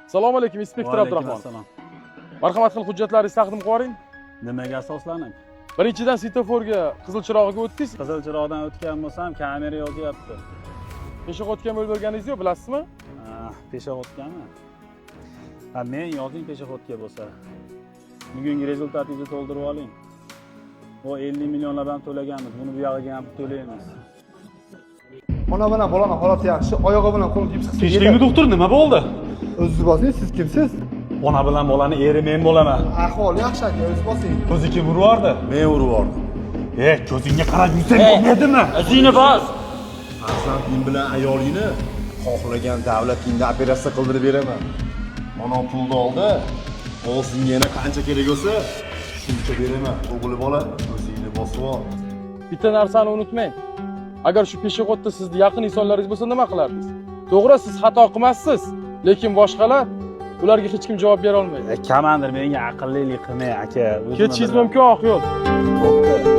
Assalomu alaykum, inspektor Abdurahmon. Assalom. Marhamat qilib, hujjatlaringizni taqdim qilib yuboring. Nimaga asoslanib? Birinchidan, svetoforga qizil chirog'iga o'tdingiz. Qizil chiroqdan o'tgan bo'lsam, kamera yozyapti. Пешеход ga yo'l berganingiz yo'q, bilasizmi? Ha, пешеход gami? Ha, men yozing пешеход ga bo'lsa. Bugungi результат ingizni to'ldirib oling. Bu 50 millionlab ham to'laganmiz, buni bu yog'iga ham to'laymiz. Ona bilan bolani holati yaxshi, oyog'i bilan qo'lini gips qilsa. Tinchlikmi, doktor, nima bo'ldi? O'zingiz bosing, siz kimsiz? Ona bilan bolani eri men bo'laman. Ahvoli yaxshi, aka, o'zingiz bosing. Ko'zi kim urvordi? Men urib yubordim. E, ko'zingga qarab yursang bo'lmaydimi? O'zingni bos. Farzanding bilan ayolingni xohlagan davlatingda operatsiya qildirib beraman. Mana pulni oldi. Og'zingga yana qancha kerak bo'lsa, shuncha beraman. O'g'li bola, o'zingni bosib ol. Bitta narsani unutmang. Agar shu пешеход da sizni yaqin insonlaringiz bo'lsa, nima qilardingiz? To'g'ri, siz xato qilmassiz, lekin boshqalar, ularga hech kim javob bera olmaydi. Komandir, menga aqllilik qilmang, aka. O'zimni Ketishingiz bilaman. mumkin, oq yo'l. Bo'pti.